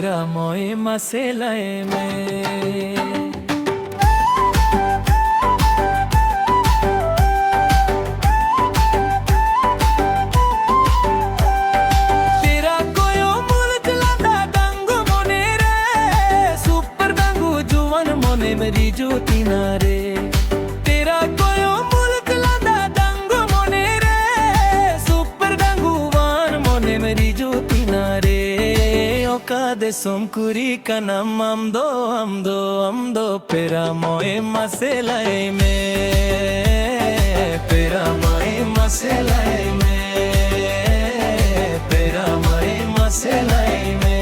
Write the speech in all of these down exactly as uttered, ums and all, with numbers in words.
ᱯᱮᱲᱟ ᱢᱟᱹᱭ ᱢᱟᱥᱮ ᱞᱟᱹᱭ ᱢᱮ᱾ ᱯᱮᱲᱟ ᱠᱚᱭᱚᱜ ᱢᱩᱞᱩᱠ ᱞᱟᱸᱫᱟ ᱰᱟᱝᱜᱩ ᱢᱚᱱᱮ ᱨᱮ, ᱥᱩᱯᱩᱨ ᱰᱟᱝᱜᱩ ᱡᱩᱣᱟᱹᱱ ᱢᱚᱱᱮᱢ ᱨᱤᱡᱩ ᱛᱤᱱᱟ ᱨᱮ᱾ ᱯᱮᱲᱟ ᱠᱚᱭᱚᱜ ᱢᱩᱞᱩᱠ ᱞᱟᱸᱫᱟ ᱰᱟᱝᱜᱩ ᱢᱚᱱᱮ ᱨᱮ, ᱥᱩᱯᱩᱨ ᱰᱟᱝᱜᱩᱣᱟᱱ ᱢᱚᱱᱮᱢ ᱨᱤᱡᱩ ᱛᱤᱱᱟ ᱨᱮ᱾ ᱚᱠᱟ ᱫᱤᱥᱚᱢ ᱠᱩᱲᱤ ᱠᱟᱱᱟᱢ ᱟᱢ ᱫᱚ, ᱟᱢ ᱫᱚ, ᱟᱢ ᱫᱚ? ᱯᱮᱲᱟ ᱢᱟᱹᱭ ᱢᱟᱥᱮ ᱞᱟᱹᱭ ᱢᱮ, ᱯᱮᱲᱟ ᱢᱟᱹᱭ ᱢᱟᱥᱮ ᱞᱟᱹᱭ ᱢᱮ, ᱯᱮᱲᱟ ᱢᱟᱹᱭ ᱢᱟᱥᱮ ᱞᱟᱹᱭ ᱢᱮ᱾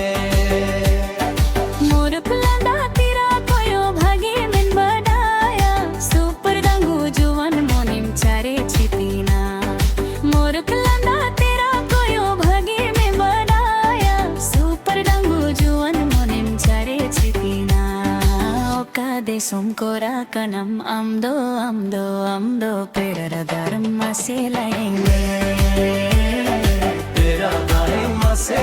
ᱢᱩᱨᱩᱠ ᱞᱟᱸᱫᱟ ᱛᱤᱨᱟ ᱠᱚᱭᱚᱜ ᱵᱷᱟᱜᱮ ᱢᱮᱱ ᱵᱟᱰᱟᱭᱟ, ᱥᱩᱯᱩᱨ ᱰᱟᱝᱜᱩ ᱡᱩᱣᱟᱹᱱ ᱢᱚᱱᱮᱢ ᱪᱟᱨᱮ ᱪᱷᱤᱛᱤᱱᱟ᱾ ᱢᱩᱨᱩᱠ ᱞᱟᱸᱫᱟ ᱛᱤᱨᱟ ᱠᱚᱭᱚᱜ ᱵᱷᱟᱜᱮ ᱢᱮᱱ ᱵᱟᱰᱟᱭᱟ, ᱥᱩᱯᱩᱨ ᱰᱟᱝᱜᱩ ᱡᱩᱣᱟᱹᱱ ᱢᱚᱱᱮᱢ ᱪᱟᱨᱮ ᱪᱷᱤᱛᱤᱱᱟ᱾ ᱚᱠᱟ ᱫᱤᱥᱚᱢ ᱠᱚᱨᱟ ᱠᱟᱱᱟᱢ ᱟᱢ ᱫᱚ, ᱟᱢ ᱫᱚ, ᱟᱢ ᱫᱚ? ᱯᱮᱲᱟ ᱨᱟᱫᱟᱨ ᱢᱟᱥᱮ ᱞᱟᱹᱭ ᱢᱮ, ᱯᱮᱲᱟ ᱫᱟᱨᱮ ᱢᱟᱥᱮ